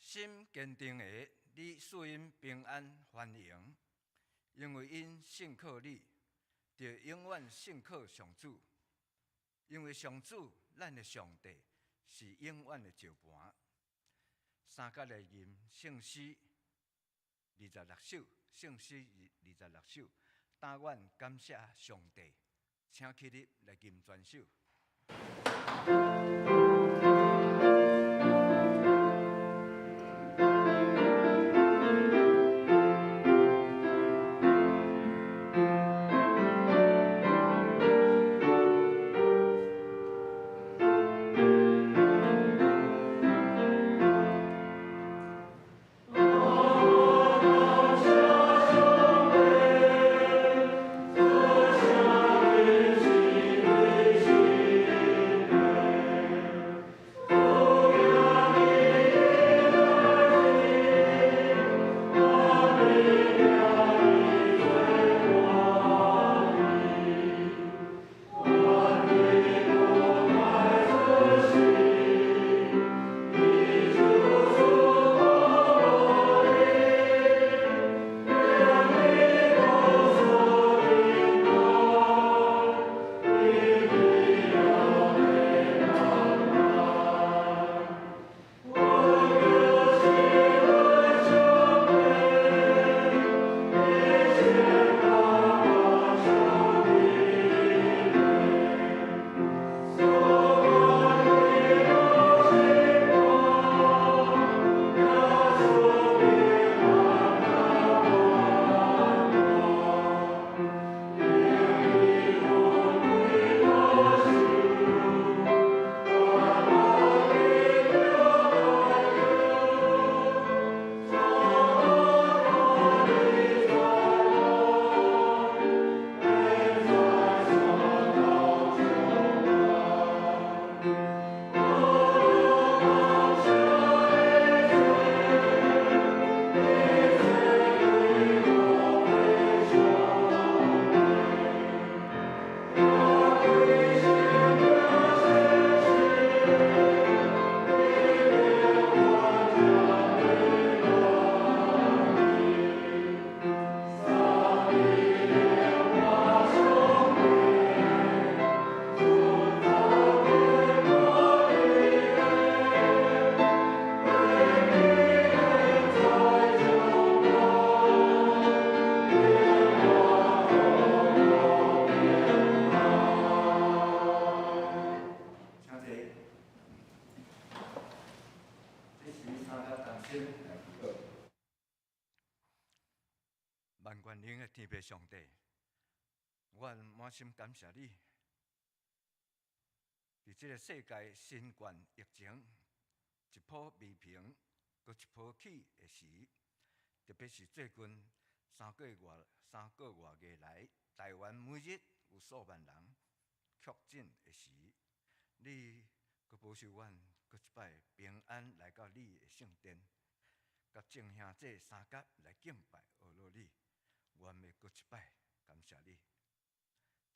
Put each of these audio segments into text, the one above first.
心堅定的，你賜𪜶平安繁榮，因為𪜶信靠你，就永遠信靠上主。因為上主，咱的上帝是永遠的石磐。三甲來吟聖詩二十六首，聖詩二十六首，但願感謝上帝，請起立來吟全首。請坐。這時三甲同心來祈禱。萬全能的天父上帝，阮滿心感謝你，佇這个世界新冠疫情一波未平，閣一波起的時，特別是最近三個外以來，台灣每日有數萬人確診的時，你閣保守阮閣一擺平安來到你的聖殿，佮眾兄弟相佮來敬拜阿羅你，阮欲閣一擺感謝你。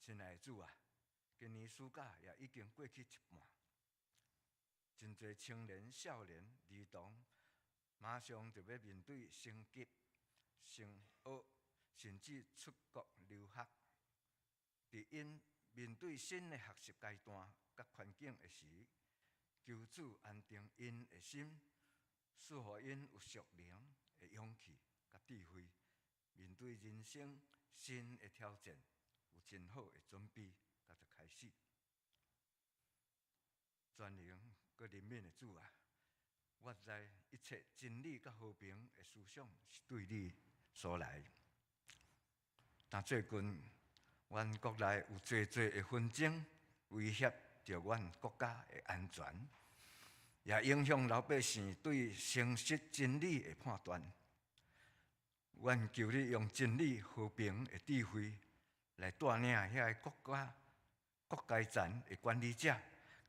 親愛的主啊，今年暑假也已經過去一半，真濟青年、少年、兒童，馬上就欲面對升級、升學，甚至出國留學。佇𪜶面對新的學習階段佮環境的時，求主安定𪜶的心，賜予𪜶有屬靈的勇氣佮智慧，面對人生新的挑戰，有真好的準備佮著開始。全能閣憐憫的主啊，我知一切真理佮和平的思想是對你所來。但最近，阮國內有濟濟的紛爭，威脅著阮國家的安全，也影響老百姓對誠實真理的判斷。阮求你用真理和平的智慧來帶領遐个國家各階層的管理者，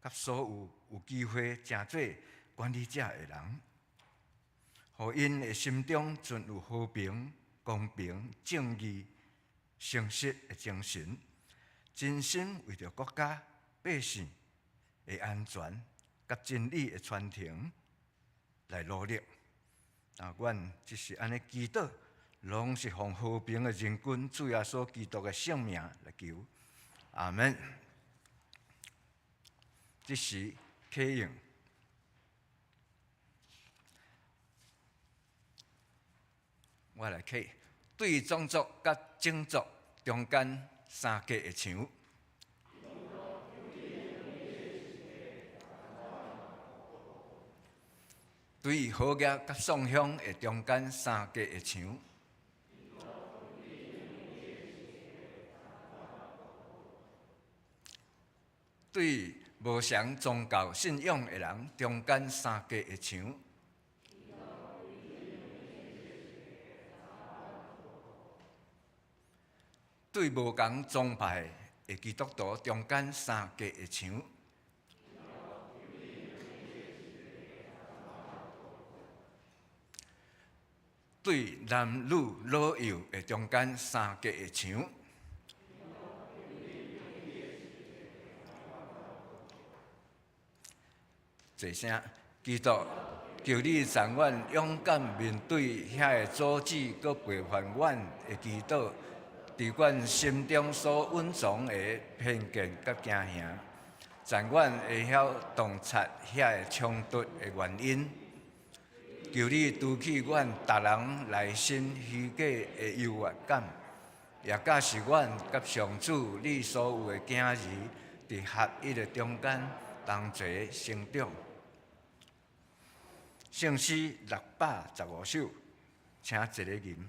佮所有有機會成做管理者的人，予𪜶的心中存有和平、公平、正義、誠實的精神，真心為著國家百姓的安全佮真理的傳承來努力。啊，阮只是按呢祈禱，攏是奉和平的仁君主耶穌基督的聖名來求，阿門。這時啟用，我來啟，對種族佮種族中間三隔的牆。對好業佮喪鄉的中間三隔的牆。對無相宗教信仰的人中間三隔的牆。對無仝宗派的基督徒中間三隔的牆。對男女老幼的中間三隔的牆。濟聲，基督，求你贈阮勇敢面對遐个阻止閣背叛阮的祈禱，佇阮心中所蘊藏的偏見佮驚嚇，贈阮會曉洞察遐个衝突的原因。求你除去阮逐人內心虛假的優越感，也教示阮佮上主你所有的囝兒，佇合一的中間同齊成長。聖詩615首，請一个吟。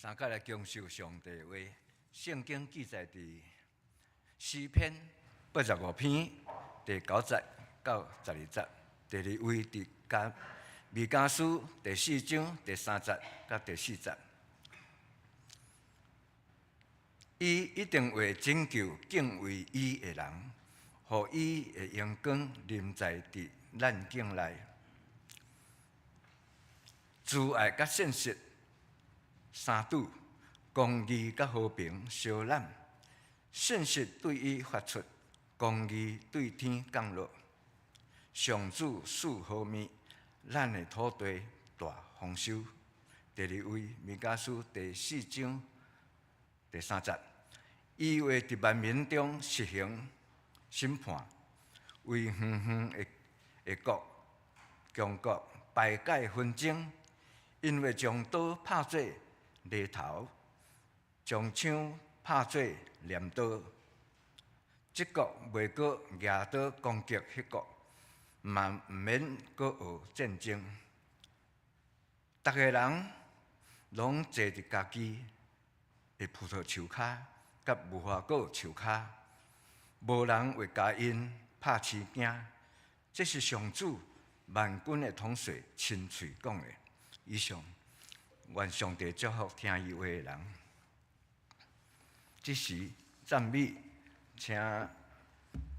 三摆來享受上帝話，聖經記載佇詩篇85篇第9節到12節，第二位佇加彌迦書第四章第3節到第4節。伊一定會拯救敬畏伊的人，予伊的榮光臨在佇咱境內。慈愛佮信實相拄，公義佮和平相攬。信實對伊發出，公義對天降落。上主賜好物，咱的土地大豐收。第二位彌迦書第四章第3節，伊會佇萬民中實行審判，為遠遠的國、強國排解紛爭。𪜶會將刀拍做犁頭，將槍拍做鐮刀。這國袂閣舉刀攻擊彼國，嘛毋免閣學戰爭。逐个人攏坐佇家己的葡萄樹跤佮無花果樹跤，無人會共𪜶拍飼驚。這是上主萬軍的統帥親喙講的。以上，願上帝祝福聽伊話的人。這時讚美，請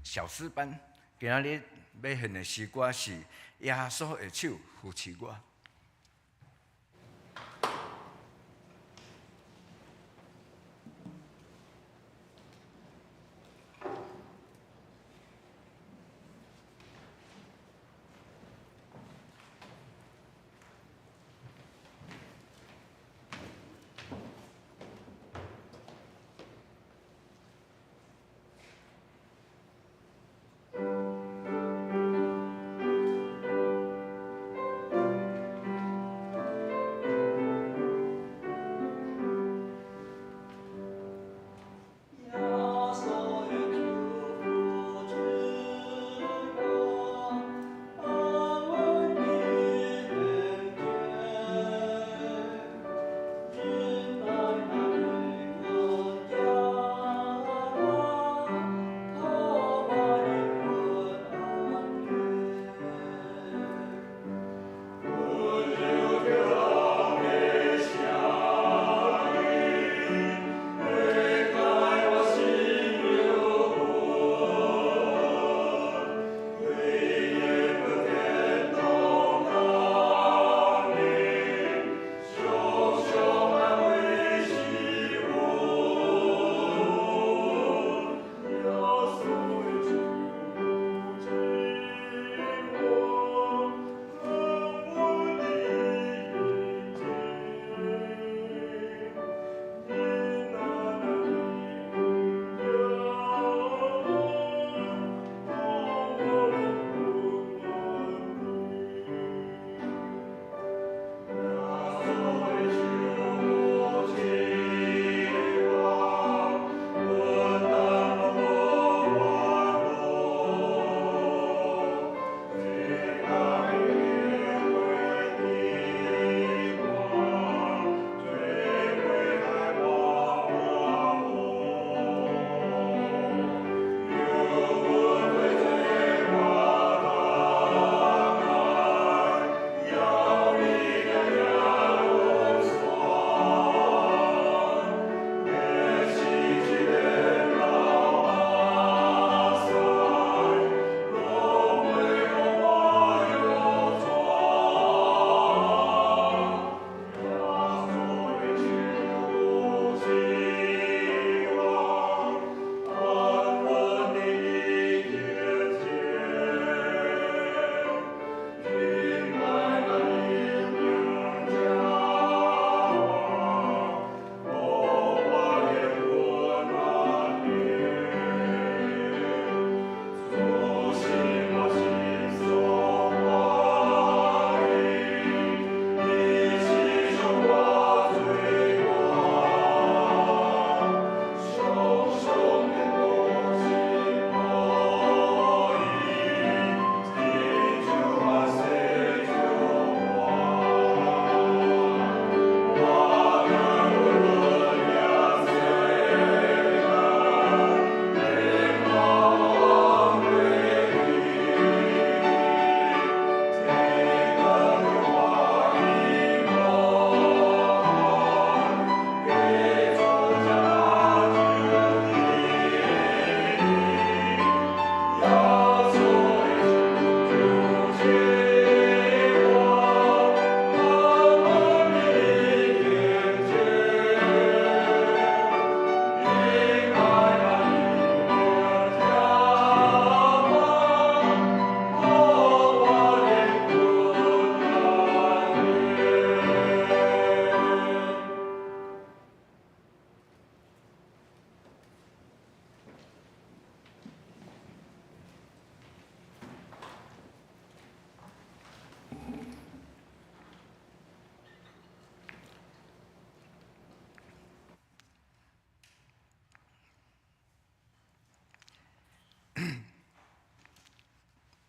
小詩班今仔日欲獻的詩歌是《耶穌的手扶持我》。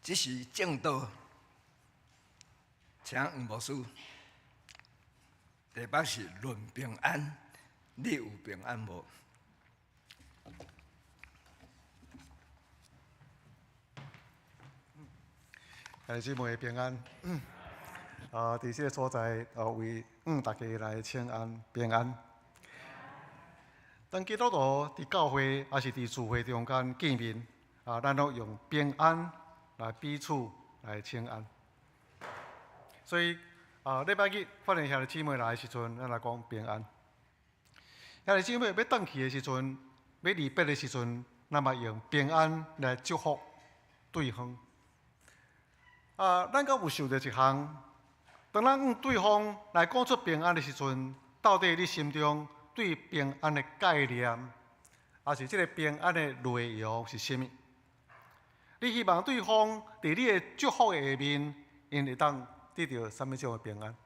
這是證道，請黃牧師。題目是論平安，你有平安無？兄弟姊妹平安。啊，佇這个所在，啊，為大家來請安平安。當基督徒佇教會，抑是佇聚會中間見面，啊，咱攏用平安來彼此來請安。所以，啊，禮拜日發現兄弟姊妹來的時陣，咱來講平安。兄弟姊妹欲轉去的時陣，欲離別的時陣，咱嘛用平安來祝福對方。啊，咱敢有想著一項？當咱向對方來講出平安的時陣，到底你心中對平安的概念，抑是這个平安的內容是啥物？你希望對方佇你的祝福的下面，𪜶會當得著啥物種的平安？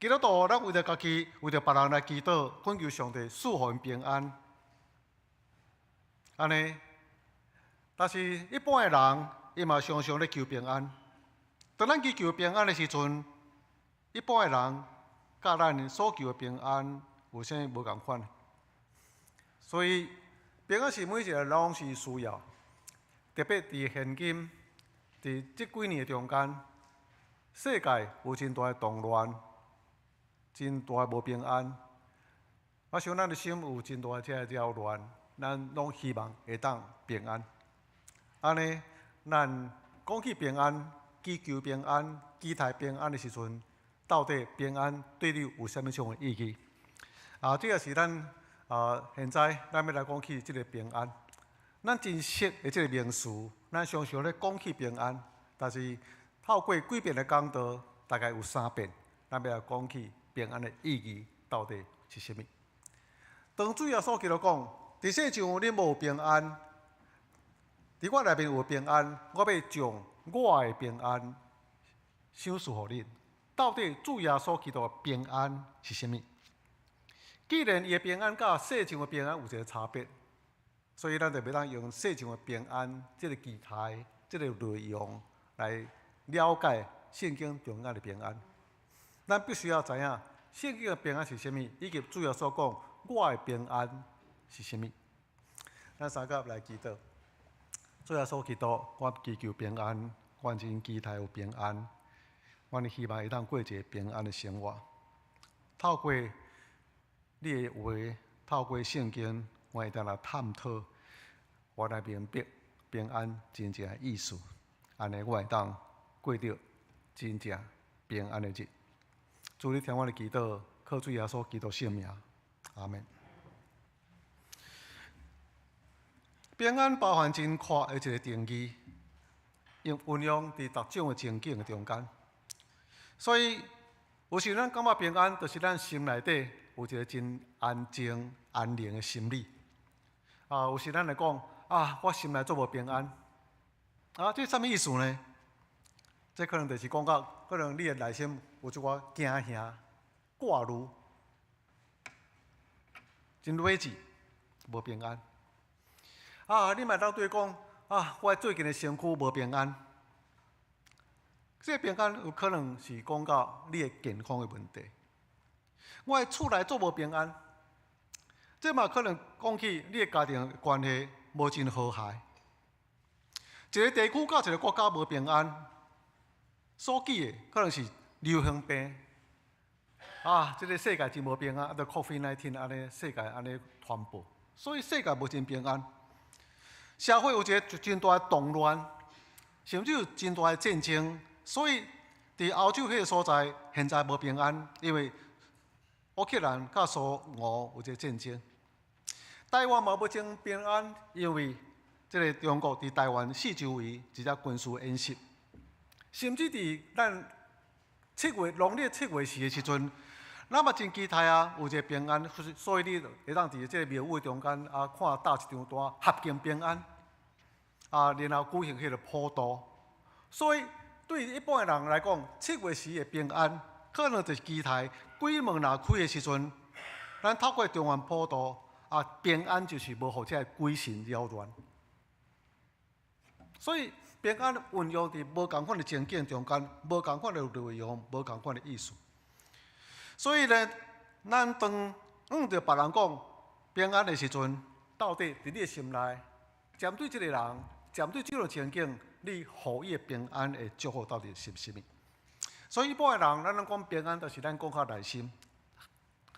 基督徒，咱為著家己，為著別人來祈禱，懇求上帝賜予𪜶平安。按呢，但是一般的人，伊嘛常常咧求平安。當咱祈求平安的時陣，一般的人佮咱所求的平安有啥物無仝款？所以平安是每一個人攏是需要，特別佇現今佇這幾年的中間，世界有真大的動亂，真大的無平安。我想咱的心有真大的這个擾亂，咱攏希望會當平安。按呢，咱講起平安，祈求平安、期待平安的時陣，到底平安對你有啥物種的意義？啊，這个是咱啊，現在咱欲來講起這个平安。咱真熟的這个名詞，咱常常咧講起平安，但是透過幾遍的講道，大概有三遍，咱欲來講起平安的意義到底是啥物。當主耶穌基督講，佇世上恁無平安，佇我內面有平安，我欲將我的平安賞賜予恁。到底主耶穌基督的平安是啥物？既然伊的平安佮世上的平安有一个差別，所以咱就袂當用世上的平安這个期待、這个內容來了解聖經中間的平安。咱必須要知影聖經的平安是啥物，以及主耶穌講我的平安是啥物。咱三甲來祈禱，主耶穌基督，我祈求平安，我真期待有平安，我希望會當過一个平安的生活。透過你的話，透過聖經，我會當來探討，我來明白平安真正的意思。按呢，我會當過著真正平安的日。主，你聽我的祈禱，靠主耶穌基督聖名，阿們。平安包含真闊的一个定義，用運用佇逐種的情景的中間。所以，有時咱感覺平安，就是咱心內底有一个真安靜、安寧的心理。啊，有時咱會講啊，我心內足無平安。啊，這啥物意思呢？這可能就是講到，可能你的內心有一寡驚嚇、掛慮，真累滯，無平安。啊，你嘛會當對講啊，我最近的身軀無平安。這个平安有可能是講到你的健康的問題。我的厝內足無平安，這嘛可能講起你的家庭關係無真和諧。一个地區佮一个國家無平安，所指的可能是流行病。啊，這个世界真無平安，啊，著 COVID-19 按呢世界按呢傳播，所以世界無真平安。社會有一个真大的動亂，甚至有真大的戰爭，所以佇歐洲彼个所在，現在無平安，因為烏克蘭佮蘇俄有一个戰爭。台灣嘛無真平安，因為這个中國佇台灣四周圍一隻軍事演習，甚至佇咱七月農曆七月四的時陣，咱嘛真期待啊，有一个平安，所以你會當佇這个廟宇中間啊，看貼一張單，合境平安，啊，然後舉行彼个普渡。所以對一般的人來講，七月四的平安，可能就是期待鬼門若開的時陣，咱透過中元普渡啊，平安就是無予這个鬼神擾亂。所以平安運用佇無仝款的情景中間，無仝款的內容，無仝款的意思。所以呢，咱當向著別人講平安的時陣，到底佇你的心內，針對這个人，針對這個情景，你予伊的平安的祝福到底是啥物？所以一般的人，咱攏講平安，就是咱講較內心。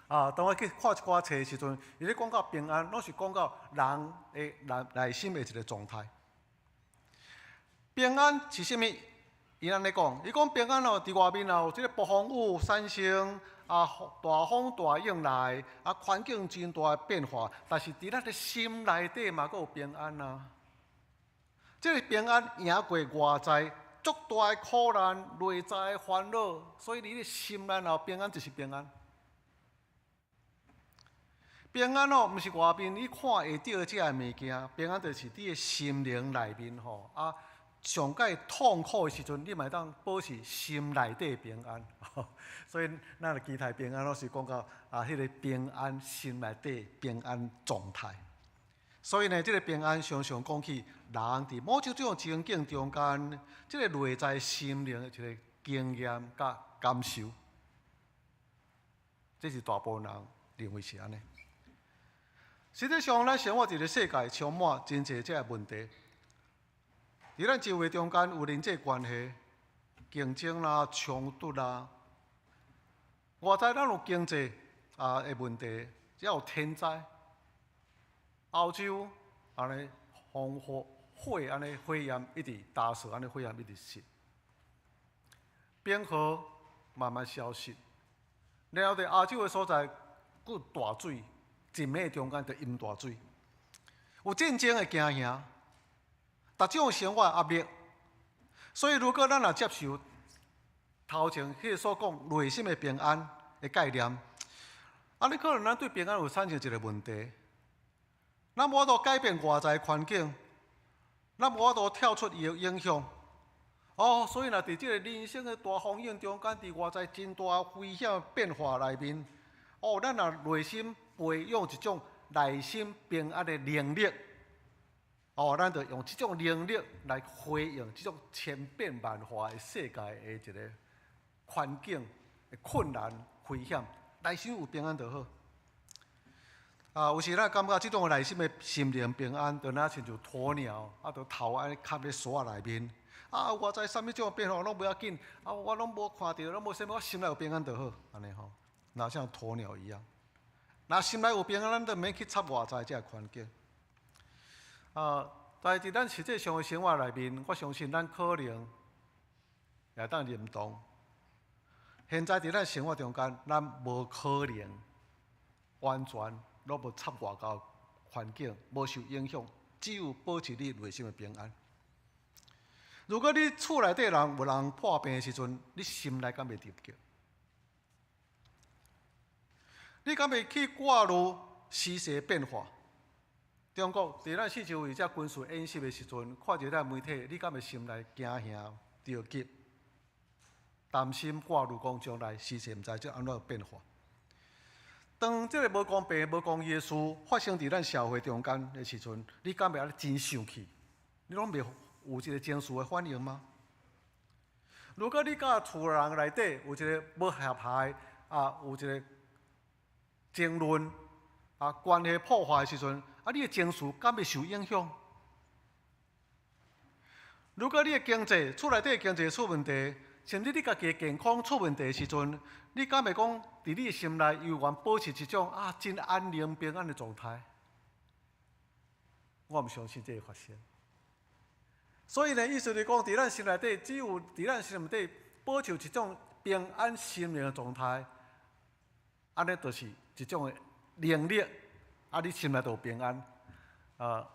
啊，當我去看一寡冊的時陣，伊咧講到平安，攏是講到人的內心的一個狀態。平安是啥物？伊按呢講，伊講平安哦，佇外面啊有這個暴風雨產生，啊大風大湧來，啊環境真大的變化，但是佇咱的心內底嘛，閣有平安啊。這個平安贏過外在足大的苦難、內在的煩惱，所以你的心內若有平安，就是平安。平安哦，毋是外面你看會著這个物件，平安就是你的心靈內面吼啊。上蓋痛苦的時陣，你嘛會當保持心內底平安。所以咱的期待平安，攏是講到啊，彼個平安心內底平安狀態。所以呢，這個平安常常講起人佇某一種情境中間，這個內在心靈的一個經驗佮感受。這是大部分人認為是按呢。實際上，咱生活佇這個世界充滿真濟這个問題。佇咱周圍中間有人際關係、競爭啦、衝突啦，外在咱有經濟啊的問題，也有天災。歐洲按呢風火火按呢火焰一直大雪按呢火焰一直熄，冰河慢慢消失，然後佇亞洲的所在，閣大水，一暝中間就淹大水，有戰爭的驚嚇。逐種生活壓力，所以如果咱若接受頭前彼個所講內心的平安的概念，啊，你可能咱對平安有產生一個問題，咱無法度改變外在環境，咱無法度跳出伊的影響。哦，所以若佇這個人生的大風湧中間，佇外在真大危險變化內面，哦，咱若內心培養一種內心平安的能力。哦，咱就用這種能力來回應這種千變萬化的世界的一個環境的困難危險，內心有平安就好。啊，有時咱感覺這種內心的心靈平安，就若親像鴕鳥，啊，就頭按呢崁佇沙內面。啊，外在啥物種變化攏無要緊，啊，我攏無看著，攏無啥物，我心內有平安就好，按呢吼，若像鴕鳥一樣。若心內有平安，咱就免去插外在這個環境。啊，但是佇咱實際上的生活內面，我相信咱可能也當認同。現在佇咱生活中間，咱無可能完全攏無插外交環境，無受影響，只有保持你內心的平安。如果你厝內底人有人破病的時陣，你心內敢會著急？你敢會去掛慮時勢變化？中國佇咱四周圍遮軍事演習的時陣，看著這媒體，你敢會心內驚嚇、著急、擔心、掛慮，講將來時勢毋知這按怎變化？當這個無公平、無公義的事發生佇咱社會中間的時陣，你敢會按呢真生氣？你攏袂有一個情緒的反應嗎？如果你佮厝人內底有一個無合拍啊，有一個爭論啊，關係破壞的時陣，啊，你的情緒敢會受影響？如果你的經濟厝內底經濟出問題，甚至你家己的健康出問題的時陣，你敢會講佇你的心內猶原保持一種啊真安寧平安的狀態？我毋相信這會發生。所以呢，意思就是講，佇咱心內底，只有佇咱心內底保持一種平安心靈的狀態，按呢就是一種的能力，啊，你心內就有平安。啊，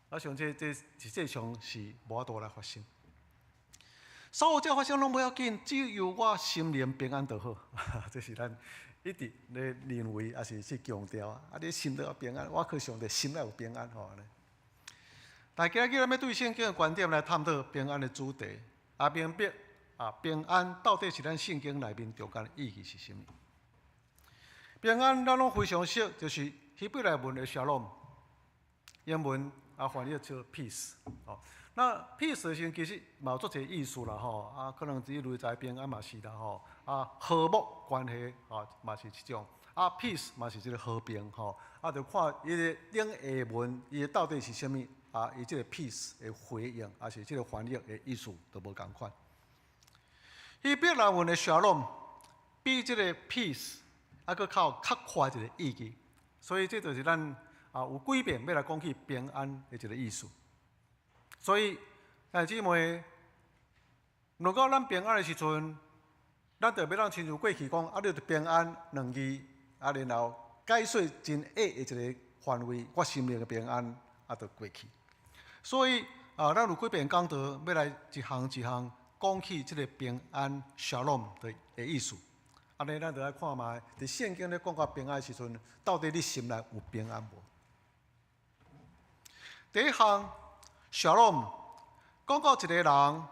我想這實際上是無法度來發生。所有這發生攏無要緊，只有我心靈平安就好。這是咱一直咧認為，抑是去強調啊。你心都要平安，我靠上帝心內有平安吼按呢。但今日咱欲對聖經的觀點來探討平安的主題，啊，明白啊，平安到底是咱聖經內面中間的意義是啥物？平安咱攏非常熟，就是希伯來文的 Shalom，英文啊翻譯做 peace。哦，那 peace 的時陣其實嘛有足濟意思啦吼，啊，可能只內在平安嘛是啦吼，啊，和睦關係啊嘛是一種，啊，peace 嘛是一個和平吼，啊，就看伊个頂下文，伊到底是啥物啊？伊這個 peace 的回應，抑是這個翻譯的意思都無仝款。希伯來文的 shalom 比這個 peace 啊，閣較較闊一個意義，所以這就是咱啊有幾遍欲來講起平安的一個意思。所以，兄弟姊妹，如果咱平安的時陣，咱就欲當親像過去講，啊，你著平安兩字，啊，然後解說真狹的一個範圍，我心靈的平安啊，就過去。所以啊，咱有幾遍講道，欲來一項一項講起這個平安 shalom 的意思。按呢，咱就愛看覓，佇聖經咧講到平安的時陣，到底你心內有平安無？第一項，Shalom，講到一個人，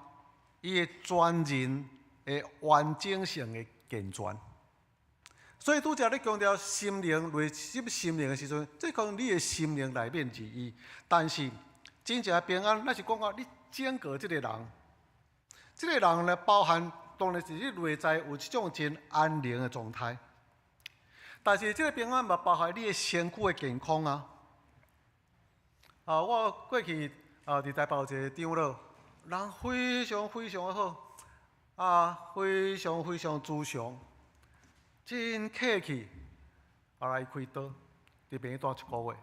伊的全人的完整性的健全。所以拄才咧強調心靈內心心靈的時陣，這講你的心靈內面而已。但是真正的平安，咱是講到你整個這個人，這個人呢，包含當然是你內在有這種真安寧的狀態。但是這個平安嘛，包含你的身軀的健康啊。啊，我過去啊，佇台北有一個長老，人非常非常的好，啊，非常非常慈祥，真客氣。後來伊開刀，佇病院蹛一個月，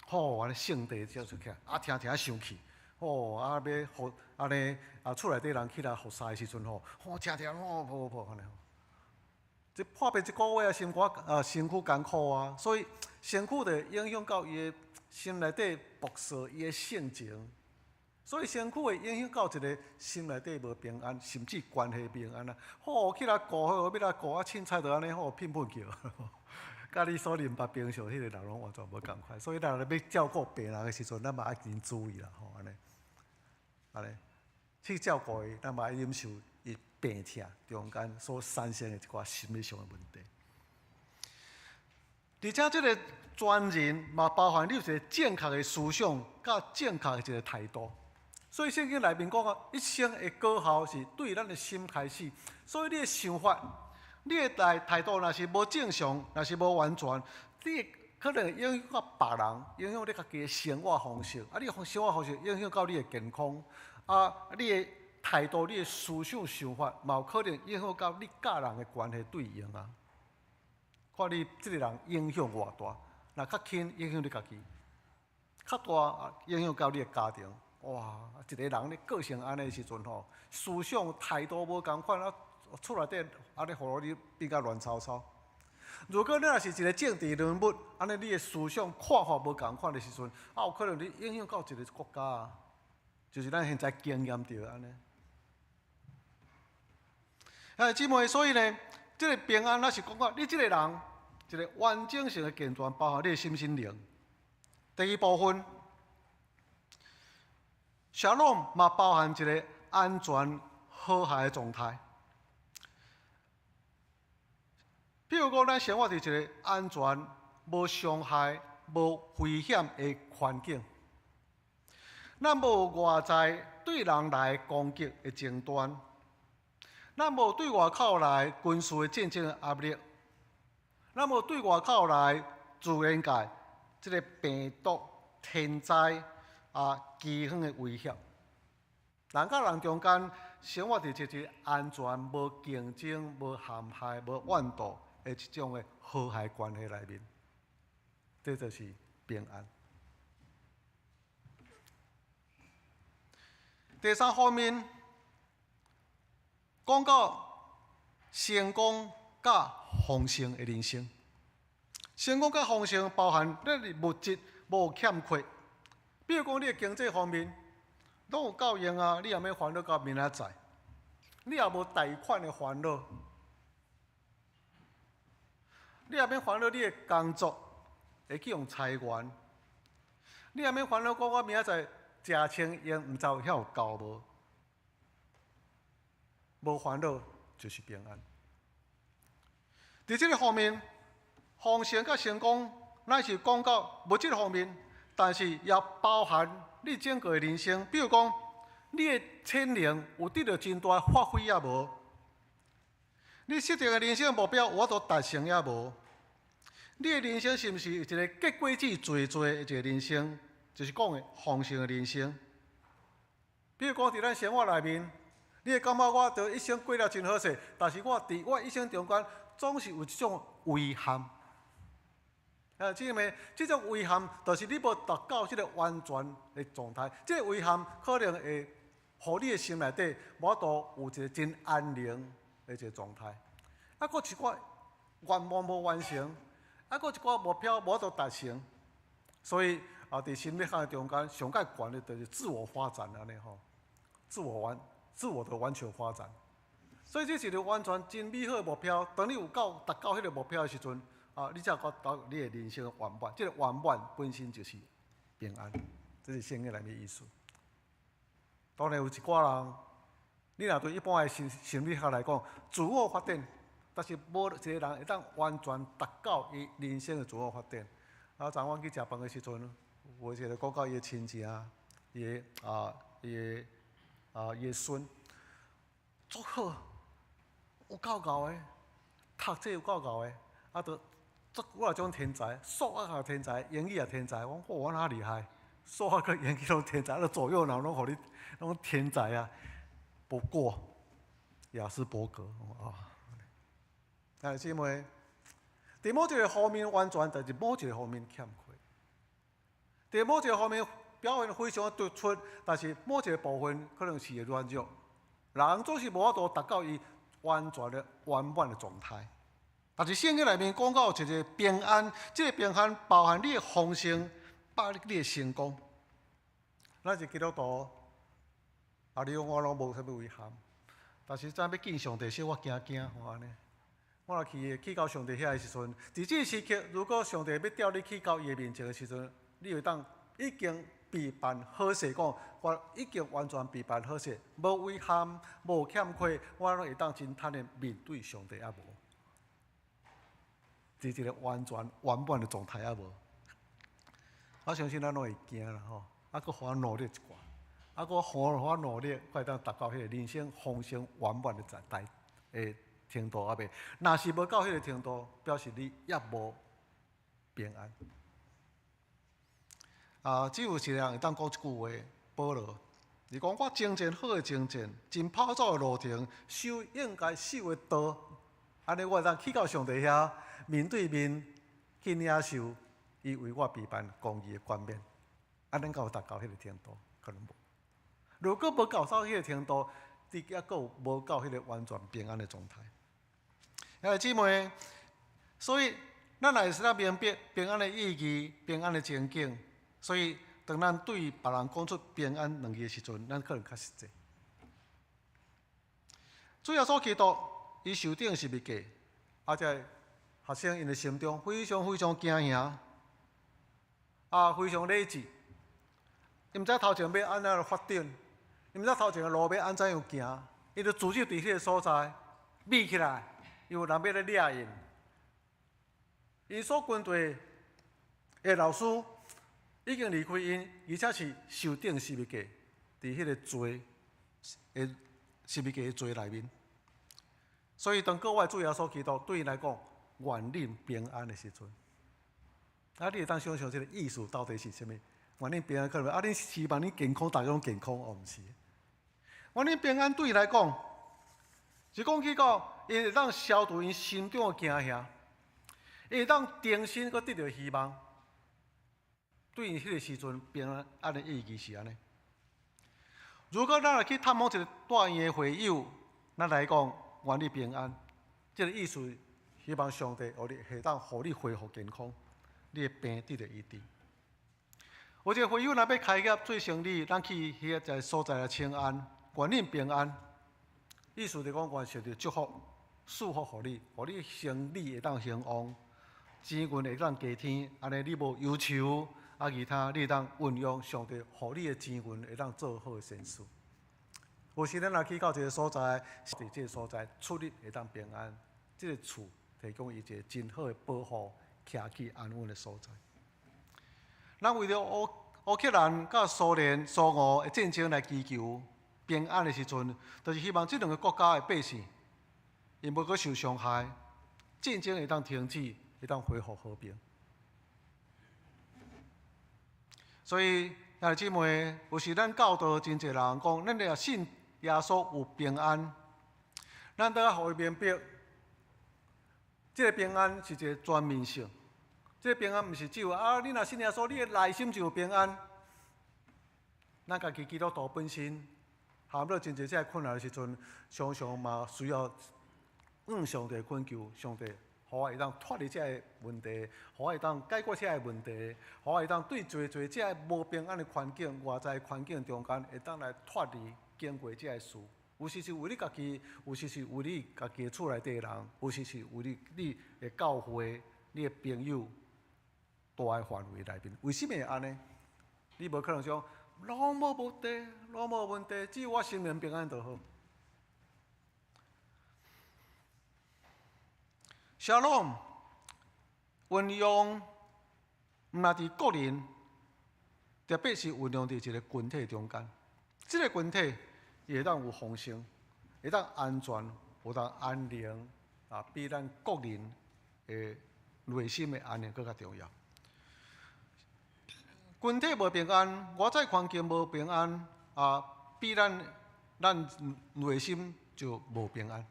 吼，按呢聖地照出起來，啊，聽聽生氣，吼，啊，欲予按呢啊，厝內底人起來服侍的時陣吼，吼，聽聽吼，噗噗按呢。這破病一個月啊，身軀啊，身軀艱苦啊，所以身軀就影響到伊的心內底暴躁，伊的性情，所以身軀會影響到一個心內底無平安，甚至關係平安啊。吼，起來顧好，欲來顧啊，凊彩就按呢吼，噴噴叫，佮你所認捌平常彼個人攏完全無仝款。所以咱若欲照顧病人的時陣，咱嘛愛真注意啦，吼，按呢，按呢，去照顧伊，咱嘛愛忍受伊病痛中間所產生的一寡心理上的問題。而且這個全人嘛，包含你有一個正確的思想，佮正確的一個態度。所以聖經內面講啊，一生的果效是對咱的心開始。所以你的想法、你的態度，若是無正常，若是無完全，你可能影響到別人，影響你家己的生活方式。啊，你生活方式影響到你的健康，啊，你的態度、你的思想想法，嘛有可能影響到你佮人的關係對應啊。看你這個人影響偌大，若較輕影響你家己，較大影響到你的家庭。哇！一個人咧個性按呢時陣吼，思想態度無仝款啊，厝內底按呢，予你變甲亂糟糟。如果你若是一個政治人物，按呢你的思想看法無仝款的時陣，啊有可能你影響到一個國家啊，就是咱現在經驗著按呢。哎，姊妹，所以呢，這個平安，咱是講到你這個人一個完整性的健全，包含你的心身靈。第二部分，Shalom 嘛包含一個安全和諧的狀態。比如講，咱生活佇一個安全、無傷害、無危險的環境，咱無外在對人來攻擊的爭端，咱無對外口來軍事的戰爭的壓力，咱無對外口來自然界這個病毒、天災啊、饑荒的威脅。人佮人中間生活佇一個安全、無競爭、無陷害、無怨妒的這種的和諧關係內面，這就是平安。第三方面，講到成功佮豐盛的人生，成功佮豐盛包含你物質無欠缺，比如講你的經濟方面攏有夠用啊，你也免煩惱到明仔載，你也無貸款的煩惱，你也免煩惱你的工作會去予裁員，你也免煩惱講我明仔載食穿用，毋知有遐有夠無？無煩惱就是平安。佇這個方面，豐盛佮成功，咱是講到物質方面，但是也包含你整個的人生，比如講，你的潛能有得著真大發揮抑無？你設定的人生目標有法度達成抑無？你的人生是毋是一個結果子濟濟的一個人生？就是講的豐盛的人生。比如講，佇咱生活內面，你會感覺我著一生過了真好勢，但是我佇我一生中間總是有這種遺憾。啊，姊妹，這種遺憾，就是你無達到這個完全的狀態。這個遺憾可能會予你的心內底無法度有一個真安寧的一個狀態。啊，閣一寡願望無完成，啊，閣一寡目標無法度達成，所以啊，佇心理學的中間，上蓋懸的就是自我發展按呢吼，自我的完全發展。所以這是一個完全真美好的目標。當你有夠達到彼個目標的時陣，啊，你才覺得你的人生圓滿。這個圓滿本身就是平安，這是聖經內面意思。當然有一寡人，你若對一般的心理學來講，自我發展，但是無一個人會當完全達到伊人生的自我發展。啊，昨晚去食飯的時陣，有一個講到伊的親情，伊的孫，足好，有夠𠢕的，讀冊有夠𠢕的，啊，都足幾仔種天才，數學也天才，英語也天才。我講我哪厲害？數學佮英語攏天才，啊，左右腦攏予你攏天才啊！不過亞斯伯格啊，兄弟姊妹，佇某一個方面完全，但是某一個方面欠缺。佇某一個方面表現非常突出，但是某一個部分可能是會軟弱。人總是無法度達到伊完全的圓滿的狀態。但是聖經內面講到一個平安，這個平安包含你的豐盛，包含你的成功。咱是基督徒，啊，你講我攏無啥物遺憾，但是真欲見上帝時，我驚驚吼按呢。我若去到上帝遐的時陣，佇這個時刻，如果上帝欲調你去到伊的面前的時陣，你會當已經備辦好勢，講我已經完全備辦好勢，無遺憾，無欠缺，我攏會當真坦然面對上帝抑無？佇一個完全圓滿的狀態抑無？我相信咱攏會驚啦吼，啊，閣予我努力一寡，啊，閣予我努力，會當達到彼個人生豐盛圓滿的狀態的程度抑未？若是無到彼個程度，表示你猶無平安。啊，只有一個人會當講這句話，保羅，伊講我征戰好的征戰，盡跑走的路程，守應該守的道，按呢我會當去到上帝遐面對面去領受伊為我備辦公義的冠冕。啊，咱敢有達到彼個程度？可能無。如果無到彼個程度，你猶閣有無到彼個完全平安的狀態。兄弟姊妹，所以咱會使明白平安的意義、平安的情景。所以，當咱對別人講出平安兩字的時陣，咱可能較實際。主耶穌基督，伊受釘十字架，啊，這學生𪜶的心中非常非常驚嚇，啊，非常理智，伊毋知頭前欲按怎發展，伊毋知頭前的路欲按怎樣行，伊就駐守佇彼个所在，秘起來，因為人欲來掠𪜶。𪜶所跟隨的老師已經離開𪜶，而且是受釘十字架，佇彼个罪的十字架的罪內面。所以當各位主耶穌基督對𪜶來講，願恁平安的時陣，啊，你會當想象這個意思到底是啥物？願恁平安可能啊，恁希望恁健康，逐家攏健康，哦，毋是。願恁平安對𪜶來講，是講起講，𪜶會當消除𪜶心中的驚嚇，𪜶會當重新閣得著希望。對𪜶彼個時陣平安按呢意義是按呢。如果咱若去探訪一個住院的會友，咱來講願你平安，這個意思希望上帝予你會當予你恢復健康，你的病得著醫治。有一個會友若欲開業做生意，咱去彼個所在來請安，願恁平安。意思就講願上帝祝福、賜福予你，予你生意會當興旺，錢銀會當加添，按呢你無憂愁。啊，其他你會當運用上帝予你的錢銀，會當做好的善事。有時咱若去到一個所在，佇這個所在出入會當平安，這個厝提供伊一個真好的保護、徛起安穩的所在。咱為著烏克蘭佮蘇聯、蘇俄的戰爭來祈求平安的時陣，就是希望這兩個國家的百姓，𪜶無閣受傷害，戰爭會當停止，會當恢復和平。所以，兄弟姊妹，有時咱教導真濟人講，咱若信耶穌有平安，咱都愛予伊明白，這個平安是一個全面性。這個平安毋是只有啊，你若信耶穌，你的內心就有平安。咱家己基督徒本身，陷入真濟這个困難的時陣，常常嘛需要向上帝懇求，上帝，予我會當脫離這个問題，予我會當解決這个問題，予我會當對濟濟這个無平安的環境、外在環境中間，會當來脫離經過這个事。有時是為你家己，有時是為你家己的厝內底的人，有時是為你你的教會、你的朋友，大的範圍內面。為啥物會按呢？你無可能講攏無問題，攏無問題，只要我心靈平安就好。沙龍運用毋但佇個人，特別是運用佇一個群體中間。這個群體伊會當有豐盛，會當安全，有當安寧啊，比咱個人的內心的安寧閣較重要。群體無平安，外在環境無平安啊，比咱咱內心就無平安。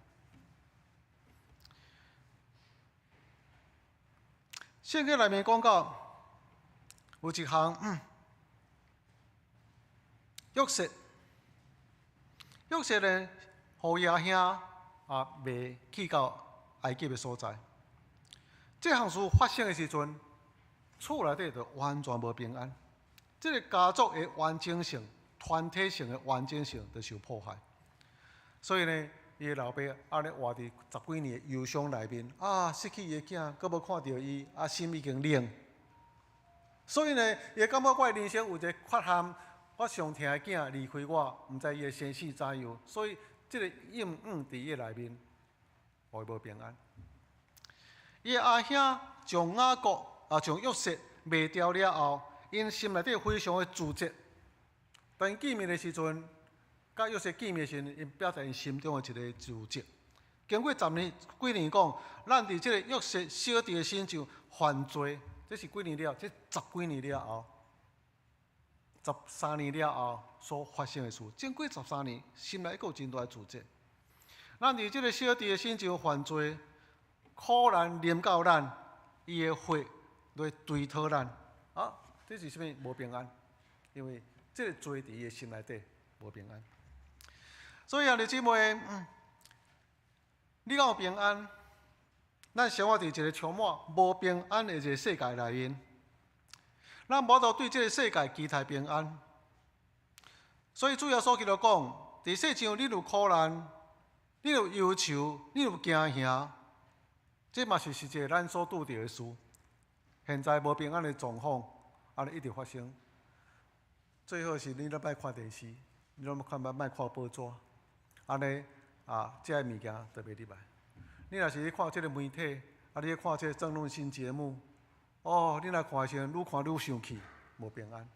聖經內面講到有一項，約瑟，約瑟呢，予伊阿兄啊賣去到埃及的所在。這項事發生的時陣，厝內底就完全無平安，這個家族的完整性、團體性的完整性就受破壞。所以呢，伊的老爸按呢活佇十幾年的憂傷內面，啊，失去伊的囝，閣無看著伊，啊，心已經冷。所以呢，伊會感覺我的人生有一個缺陷，我上疼的囝離開我，毋知伊的生死怎樣，所以這個陰影佇伊的內面，予伊無平安。伊的阿兄將雅各啊，將約瑟賣掉了後，𪜶心內底非常的自責。當𪜶見面的時陣，佮約瑟見面的時陣，𪜶表達𪜶心中的一個自責。經過十年幾年講，咱佇這個約瑟小弟的身上犯罪，這是幾年了？這十幾年了後，十三年了後所發生的事。經過十三年，心內閣有真大的自責。咱佇這個小弟的身上犯罪，苦難臨到咱，伊的血來追討咱。啊，這是啥物？無平安，因為這個罪佇伊的心內底無平安。所以兄弟姊妹，你敢有平安？咱生活佇一個充滿無平安的一個世界內面，咱無法度對這個世界期待平安。所以主耶穌基督講：佇世上你有苦難，你有憂愁，你有驚嚇，這嘛是實際咱所拄著的事。現在無平安的狀況，按呢一直發生。最好是你攏莫看電視，你攏看莫莫看報紙，按呢啊，這个物件就袂入來。你若是去看這个媒體，啊，你去看這个政論性節目，哦，你若看的時陣，愈看愈生氣，無平安，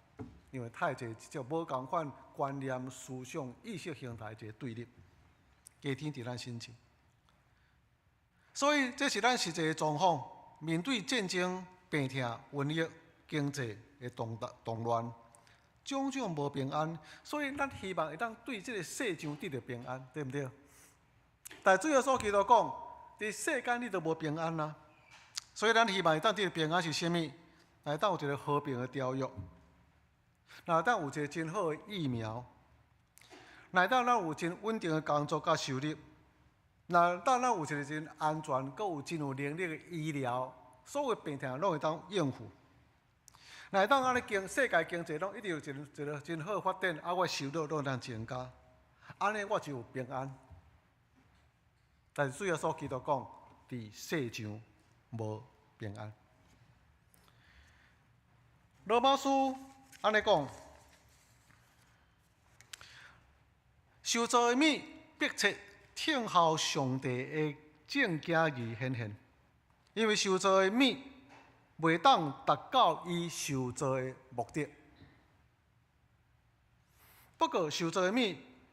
因為太濟這種無仝款觀念、思想、意識形態一個對立，加添佇咱身上。所以這是咱實際的狀況，面對戰爭、病痛、瘟疫、經濟的動盪、動亂，種種無平安。所以咱希望會當對這個世上得著平安，對毋對？但主耶穌基督講，佇世間你都無平安啊。所以咱希望會當得著平安是啥物？會當有一個和平的條約，若會當有一個真好的疫苗，若會當咱有真穩定的工作佮收入，若會當咱有一個真安全、閣有真有能力的醫療，所有病痛攏會當應付。若會當按呢經世界經濟攏一直有一個一個真好的發展，啊，我收入攏會當增加，按呢我就有平安。但是主耶穌基督講，佇世上無平安。羅馬書按呢講，受造的物迫切等候上帝的眾囝兒顯現，因為受造的物袂當達到伊受造的目的。不過受造的物，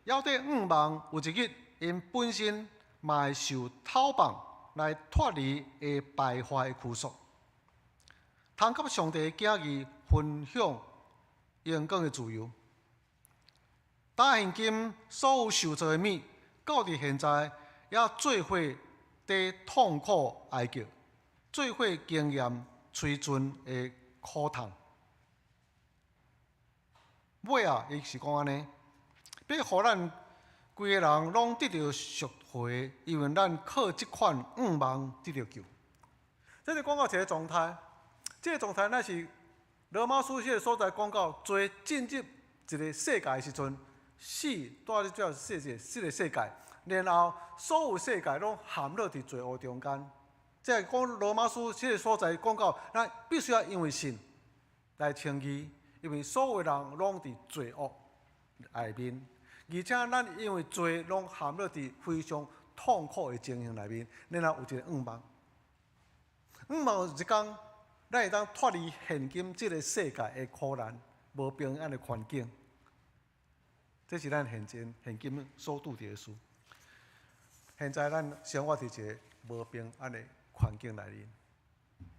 猶咧向望有一日，𪜶本身嘛會受透放來脫離會敗壞的拘束，通佮上帝的囝兒分享榮光的自由。到現今所有受造的物，到佇現在也做伙佇痛苦哀叫，做伙經驗催盡的苦痛。尾仔，伊是講按呢，欲予咱規个人攏得著贖回，因為咱靠這款向望得著救。這是講到一个狀態，這个狀態乃是羅馬書彼个所在講到罪進入一个世界的時陣，死帶入這世界，這个世界，然後所有世界攏陷落佇罪惡中間。這講羅馬書這个所在講到，咱必須要因為信來稱義，因為所有人攏佇罪惡內面，而且咱因為罪攏陷落佇非常痛苦的情形內面，然後有一个向望，向望有一工，咱會當脫離現今這个世界的苦難、無平安的環境。這是咱現今現今所拄著的事。現在咱生活佇一个無平安的環境內面，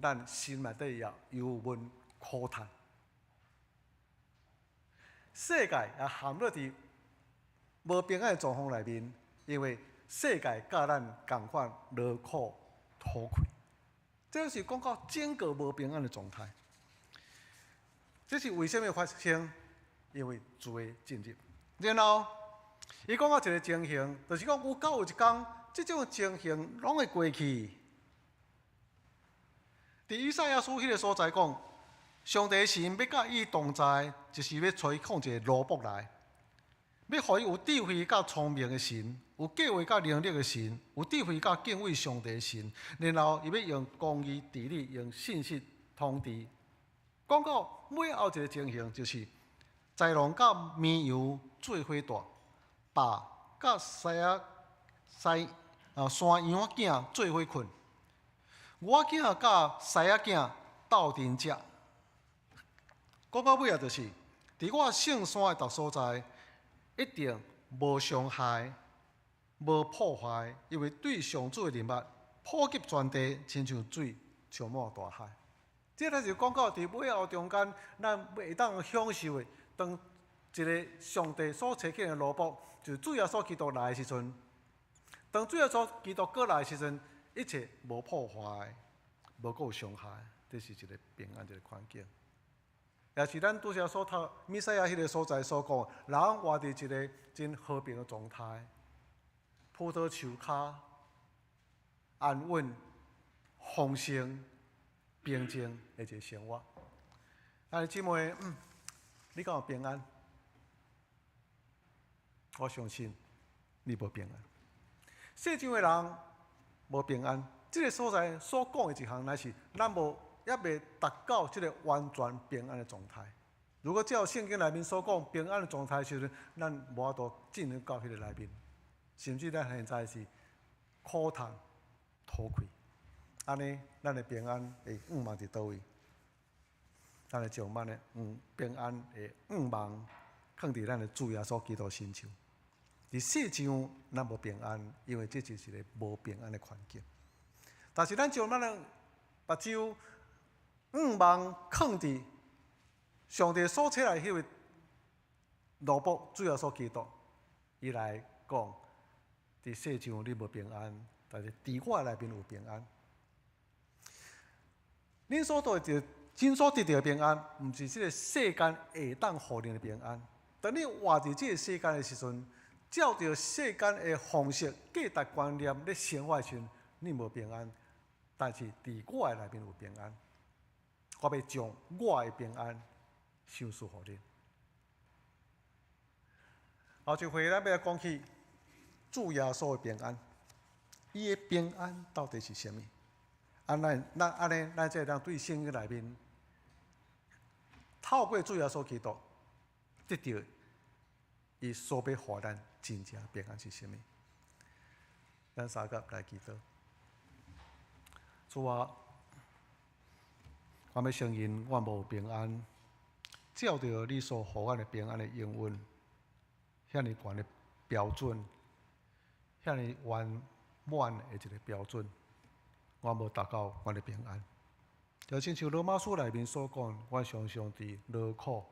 咱心內底也憂悶苦嘆。世界也陷落佇無平安的狀況內面，因為世界佮咱仝款勞苦討氣。這是講到整個無平安的狀態。這是為啥物發生？因為罪進入。然後，伊講到一个情形，就是講有到有一工，這種情形攏會過去。佇以賽亞書彼个所在講，上帝神欲佮伊同在，就是欲揣伊放一个奴僕來，欲予伊有智慧佮聰明的神，有計劃佮能力的神，有智慧佮敬畏上帝的神。然後伊欲用公義治理，用信實統治。講到尾後一个情形，就是豺狼佮綿羊做伙蹛，豹佮獅仔獅啊山羊仔囝做伙睏，牛仔囝佮獅仔囝鬥陣食。講到尾仔就是，佇我聖山的逐所在，一定無傷害、無破壞，因為對上主的仁愛普及全地，親像水充滿大海。這個就講到佇尾後中間，咱會當享受的，當一个上帝所差遣的奴僕，就是主耶穌基督來的時陣，當主耶穌基督閣來的時陣，一切無破壞、無閣有傷害，這是一个平安一个環境。也是咱拄才所讀彌賽亞彼个所在所講，人活佇一个真和平的狀態，葡萄樹跤安穩、豐盛、平靜的一个生活。兄弟姊妹，你敢有平安？我相信你無平安。世上的人無平安，這个所在所講的一項，乃是咱無猶未達到這个完全平安的狀態。如果照聖經內面所講平安的狀態時陣，咱無法度進入到彼个內面，甚至咱現在是苦痛、討氣。按呢，咱的平安會向望佇佗位？咱會將咱的平安的向望，囥佇咱的主耶穌基督身上。佇世上，咱無平安，因為這就是一個無平安的環境。但是咱將咱的目睭向望囥佇上帝所差來彼位奴僕主耶穌基督，伊來講：佇世上你無平安，但是佇我內面有平安。恁所得著、恁所得著的平安，毋是這个世間會當予恁的平安。當你活佇這个世間的時陣，照著世間的方式、價值觀念咧生活的時陣，你無平安。但是佇我的內面有平安，我欲將我的平安賞賜予恁。後一回咱欲來講起主耶穌的平安，伊的平安到底是啥物？啊，咱咱按呢，咱才會當對聖經內面透過主耶穌基督得著伊所欲予咱真正平安是啥物？咱三個來祈禱。主啊，我欲承認我無平安，照著你所予阮的平安的應允，遐爾懸的標準，遐爾圓滿的一个標準，阮無達到阮的平安。就親像羅馬書內面所講，阮常常佇勞苦、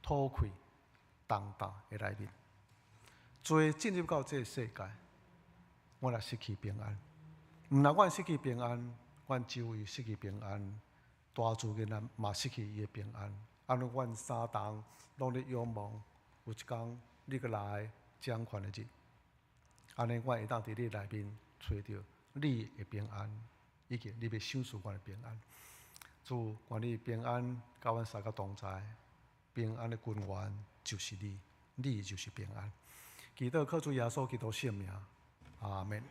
討氣、重擔的內面，罪進入到這个世界，阮也失去平安。毋但阮失去平安，阮周圍失去平安，大自然嘛失去伊的平安。按呢，阮三同攏咧仰望，有一工你閣來掌權的日，按呢，阮會當佇你內面揣著你的平安，以及你欲賞賜阮的平安。主，願你平安，佮阮三个同在，平安的根源就是你，你就是平安。祈禱靠主耶穌基督聖名，阿們。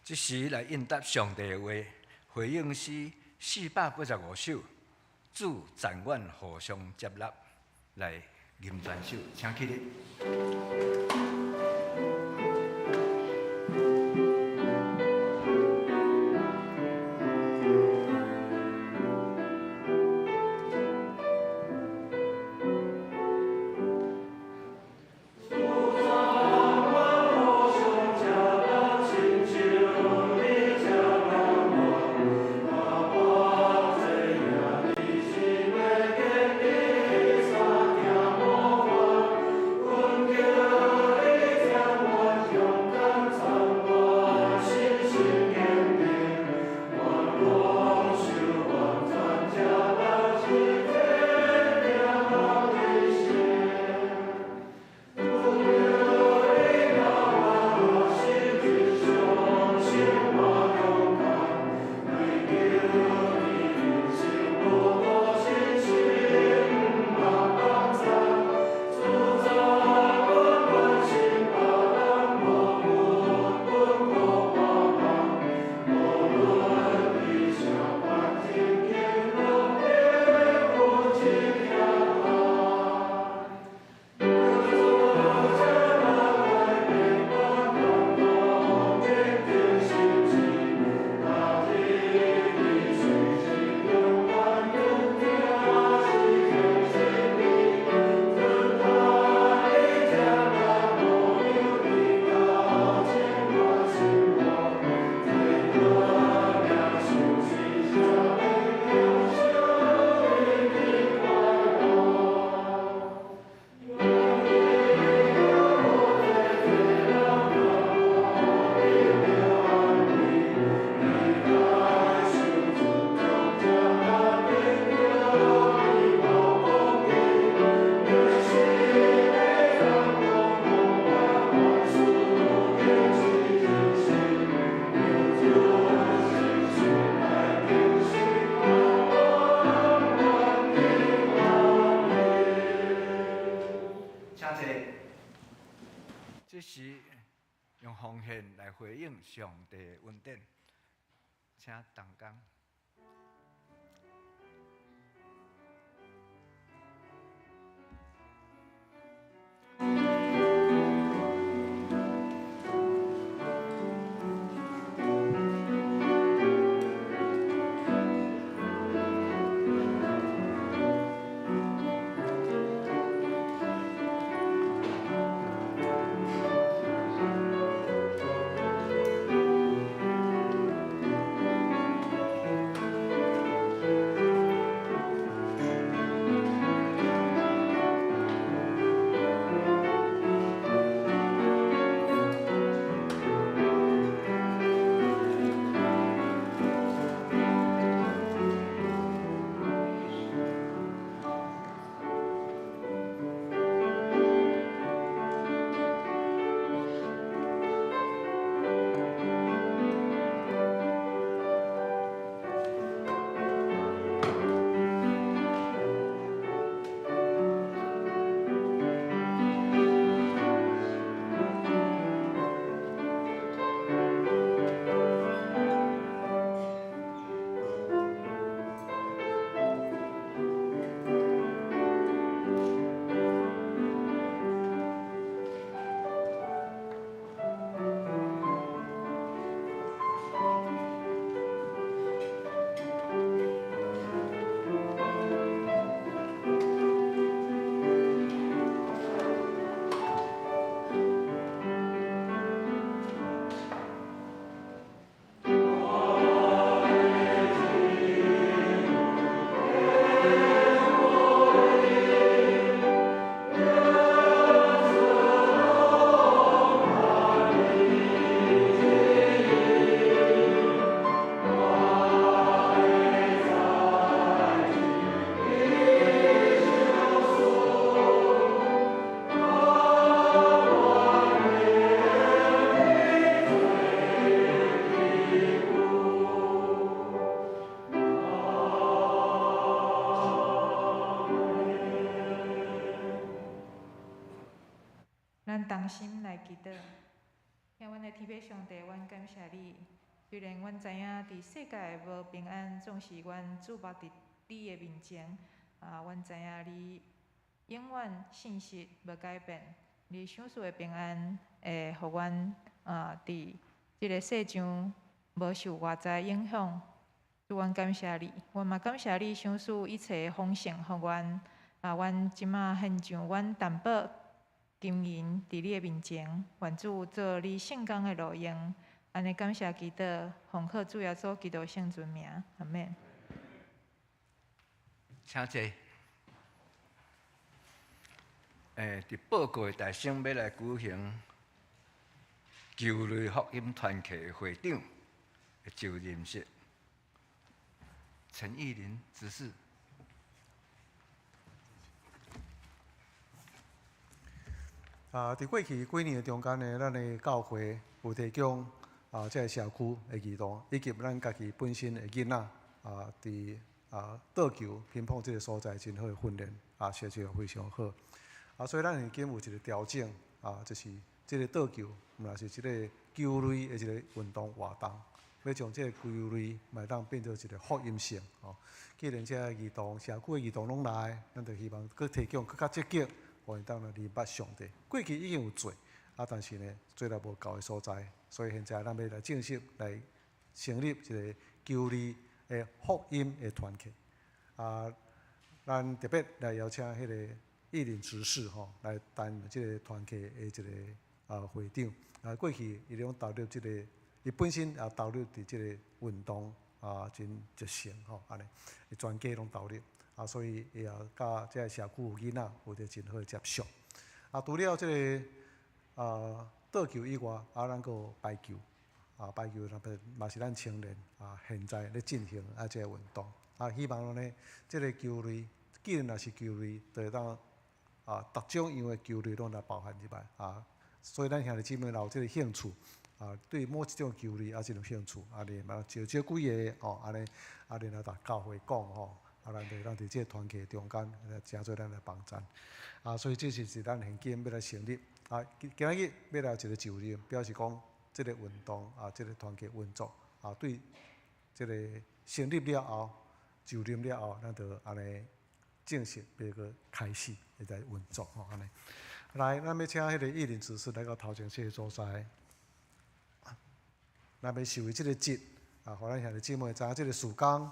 這時來應答上帝的話，回應詩485首，主讚阮互相接納，來吟全首，請起立。這時用奉獻來回應上帝的恩典，請同工。祈禱。天阮的天父上帝，阮感謝你。雖然阮知影佇世界無平安，總是阮注目佇你的面前。啊，阮知影你永遠信實無改變，你賞賜的平安會予阮啊，佇這个世上無受外在影響。主，阮感謝你，阮嘛感謝你賞賜一切的豐盛，予阮。啊，阮這馬獻上阮淡薄金銀佇你的面前，願主做你聖工的路用。按呢感謝祈禱，奉靠主耶穌基督聖尊名，阿們。請坐。佇報告的大聲欲來舉行球類福音團契會長的就任式，陳義林執事。啊，佇過去幾年的中間呢，咱的教會有提供啊，這个社區的兒童，以及咱家己本身的囡仔啊，佇啊桌球、乒乓這个所在真好的訓練啊，成績非常好。啊，所以咱現今有一個調整啊，就是這个桌球，毋若是這个球類的一個運動活動，欲將這个球類嘛會當變做一個福音性吼。既然這个兒童、社區的兒童攏來，咱就希望閣提供閣較積極，予𪜶當來認捌上帝。過去已經有做，啊，但是呢，做了無夠的所在，所以現在咱欲來正式來成立一個球類的福音的團契。啊，咱特別來邀請彼個義林執事吼，來擔任這个團契的一个啊會長。啊，過去伊攏投入這个，伊本身也投入佇這个運動啊，真熱誠吼，按呢，伊全家攏投入。啊，所以伊也佮這个社區有囡仔有著真好的接觸。啊，除了這个啊桌球以外，啊，咱閣有排球，啊，排球那邊嘛是咱青年啊現在咧進行啊這个運動。啊，希望呢，這个球類，既然若是球類，就會當啊，逐種樣的球類攏來包含入來啊。所以咱兄弟姊妹若有這个興趣，啊，對某一種球類也真有興趣，啊，你嘛招招幾个吼，按呢，啊，然後共教會講吼。啊，咱就咱佇這个團契中間，來誠濟咱來幫贊。啊，所以這是咱現今欲來成立。啊，今仔日欲來一個就任，表示講這个運動啊，這个團契運作啊，對這个成立了後，就任了後，咱就按呢正式欲閣開始會來運作吼，按呢。來，咱欲請彼个義林執事來到頭前這个所在。咱欲受伊這个職啊，予咱兄弟姊妹知影這个事工。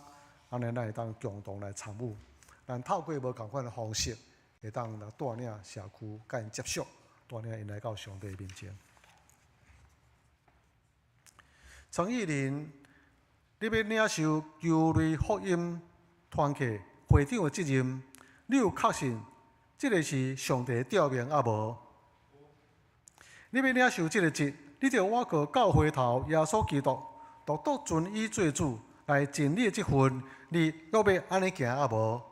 按呢，咱會當共同來參與，咱透過無仝款的方式，會當來帶領社區佮𪜶接觸，帶領𪜶來到上帝面前。陳義林，你欲領受球類福音團契會長的責任，你有確信這个是上帝的召命抑無？你欲領受這个職，你著倚靠教會頭耶穌基督，獨獨尊伊做主。來盡你的職分，你欲欲按呢行抑無？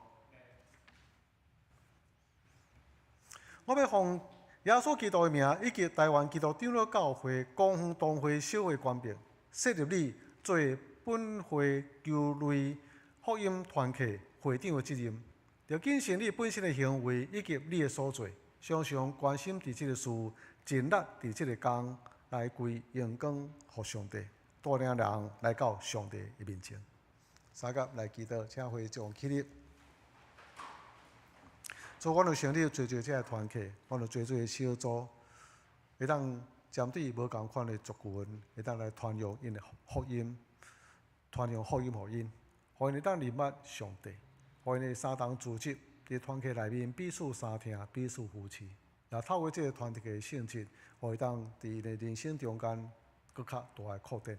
我欲奉耶穌基督的名，以及台灣基督長老教會光復同會小會權柄，設立你做本會球類福音團契會長的責任。著謹慎你本身的行為以及你的所做，常常關心佇這个事，盡力佇這个工來歸榮光予上帝。帶領人來到上帝的面前，三甲來祈禱，請會眾起立。主，阮有成立濟濟這个團契，阮有濟濟的小組，會當針對無仝款的族群，會當來傳揚𪜶的福音，傳揚福音予𪜶，予𪜶會當認捌上帝，予𪜶的相同組織佇團契內面彼此相疼，彼此扶持，也透過這个團體的性質，予會當佇𪜶的人生中間閣較大的擴展。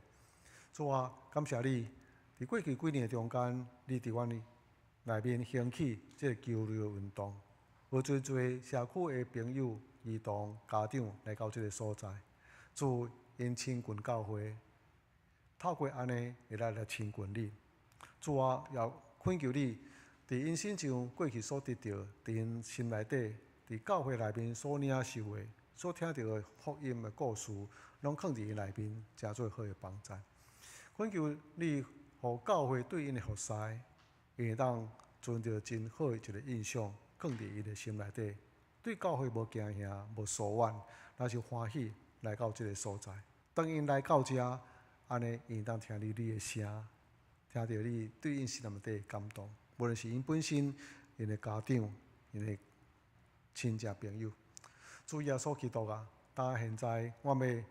主啊，感謝你，佇過去幾年中間，你佇阮內面興起這个球類的運動，有濟濟社區的朋友、兒童、家長來到這个所在，主𪜶親近教會，透過按呢會來來親近你。主啊，也懇求你，佇𪜶身上過去所得著，佇𪜶心內底，佇教會內面所領受的、所聽著的福音的故事，攏囥佇𪜶內面，誠做好的幫贊。懇求你，予教會對𪜶的服侍，𪜶會當存著真好的一个印象，囥佇𪜶的心內底。對教會無驚嚇、無疏遠，若是歡喜來到這个所在。當𪜶來到遮，按呢𪜶當聽著你的聲，聽著你對𪜶心內底的感動。無論是𪜶本身、𪜶的家長、𪜶的親戚朋友，主耶穌基督啊！當現在我欲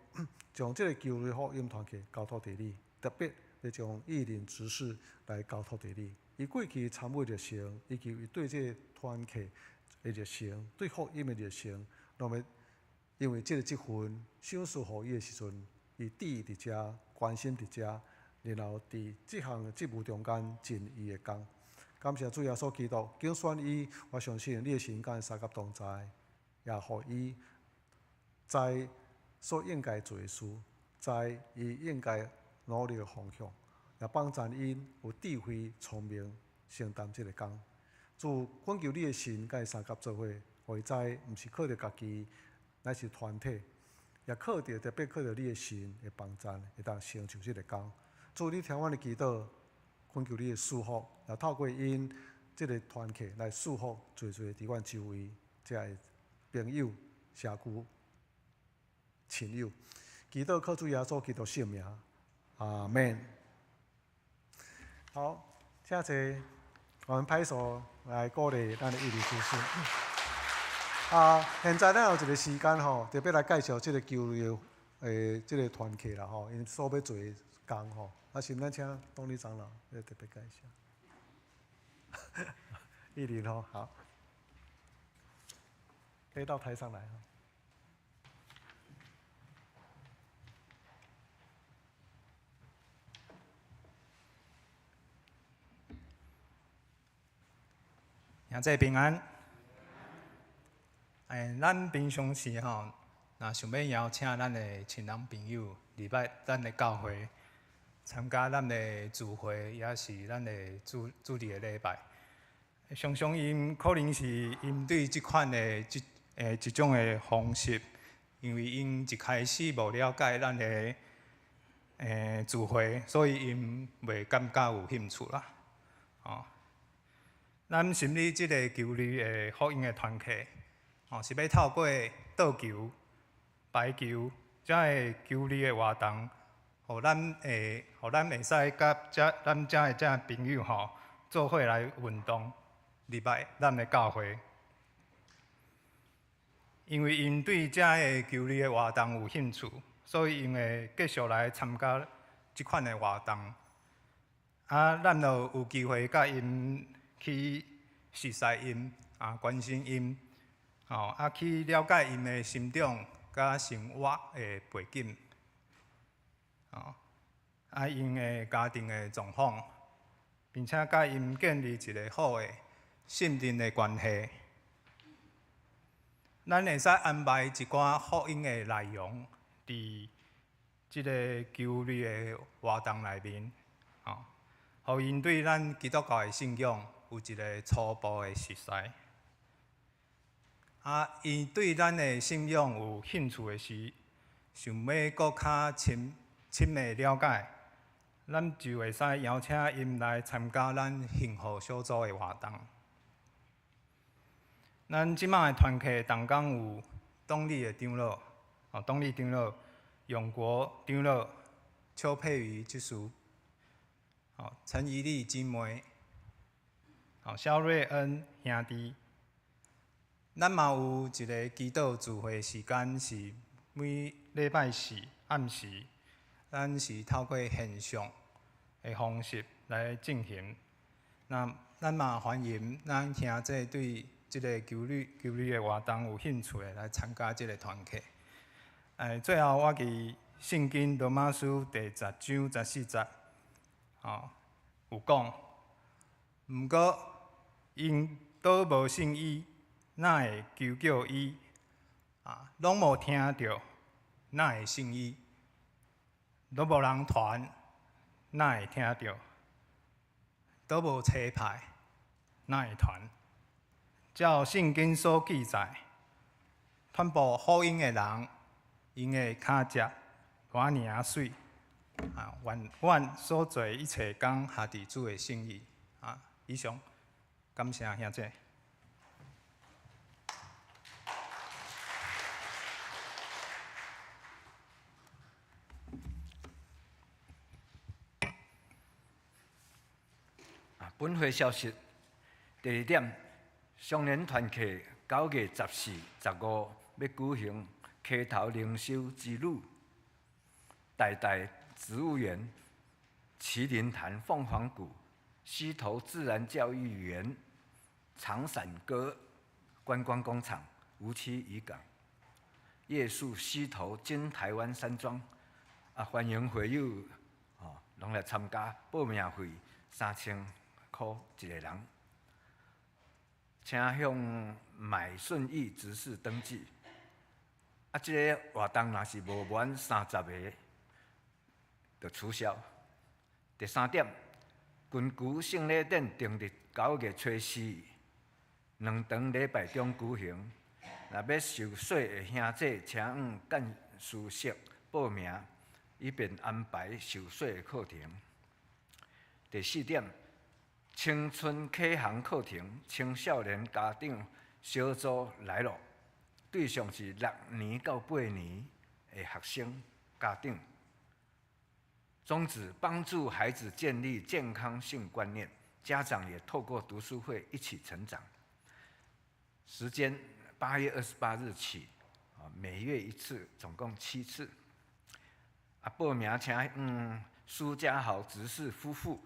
將這个球類福音團契交託佇你，特別欲將玉林執事來交託佇你。伊過去參與熱誠，以及伊對這个團契的熱誠，對福音的熱誠，攏欲因為這个職分賞賜予伊的時陣，伊志佇遮，關心佇遮，然後佇這項職務中間盡伊的工。感謝主耶穌基督揀選伊，我相信你的神佮相佮同在，也予伊知所應該做的事，知伊應該努力的方向，也幫贊𪜶有智慧、聰明承擔這个工。主，懇求你的神佮伊相佮做伙，予伊知毋是靠著家己，乃是團體，也靠著特別靠著你的神的幫贊，會當成就這个工。主，你聽阮的祈禱，懇求你的祝福，也透過𪜶這个團契來祝福濟濟佇阮周圍遮的朋友、社區、親友。祈禱靠主耶穌基督聖名，阿門。好，請坐，我們拍手來鼓勵咱的玉林執事。啊，現在咱有一个時間吼，特別來介紹這个球類的這个團契啦吼，𪜶所欲做的工吼。啊，是咱請董理長老來特別介紹。玉林吼，好，可以到台上來。兄弟平安。咱平常時吼，若想欲邀請咱的親人朋友入來咱的教會，參加咱的聚會，抑是咱的主主日的禮拜，常常𪜶可能是𪜶對這款的這這種的方式，因為𪜶一開始無了解咱的聚會，所以𪜶袂感覺有興趣啦。哦，咱心裡這个球類的福音的團契，哦，是欲透過桌球、排球遮个球類的活動，予咱會使佮遮咱遮的遮朋友吼，做伙來運動，入來咱的教會。因為𪜶對遮个球類的活動有興趣，所以𪜶會繼續來參加這款的活動。啊，咱就有機會佮𪜶去熟似𪜶，啊，關心𪜶，吼，啊，去了解𪜶的成長佮生活的背景，吼，啊，𪜶的家庭的狀況，並且佮𪜶建立一个好的信任的關係。咱會使安排一寡福音的內容，佇這个球類的活動內面，吼，予𪜶對咱基督教的信仰有一个初步的熟似。啊，𪜶對咱的信仰有興趣的時，想欲閣較深深的了解，咱就會使邀請𪜶來參加咱幸福小組的活動。咱這擺的團契同工有董理的長老，哦，董理長老、永國長老、邱佩瑜執事，哦，陳怡麗姊妹，哦，蕭瑞恩兄弟。咱嘛有一个祈禱聚會時間是每禮拜四暗時，咱是透過線上的方式來進行。那咱嘛歡迎咱兄弟對這个球類的活動有興趣的來參加這个團契。最後我佇聖經羅馬書第十章十四節，吼，有講，毋過𪜶都無信伊，哪會求叫伊？啊，攏無聽著，哪會信伊？攏無人傳，哪會聽著？都無差派，哪會傳？照聖經所記載，傳播福音的人，𪜶的跤跡偌爾仔媠，啊，願阮所做一切工，合佇主的心意。啊，以上，感謝兄弟。本會消息，第二點，雙連團契9月14、15欲舉行溪頭靈修之旅，台大植物園、麒麟潭鳳凰谷、溪頭自然教育園、長傘閣觀光工廠、梧棲漁港、夜宿溪頭金台灣山莊，啊，歡迎會友哦，攏來參加，報名費3000箍一个人，請向買順義執事登記。啊，這个活動若是無滿30个，就取消。第三點，近期聖禮典定佇9月初四，兩場禮拜中舉行。若欲受洗的兄姐，請向幹事室報名，以便安排受洗的課程。第四點，青春啟航課程，青少年家長小組來囉，對象是6年到8年的學生家長。宗旨幫助孩子建立健康性觀念，家長也透過讀書會一起成長。時間8月28日起，每月一次，總共7次。啊，報名請蘇家豪執事夫婦。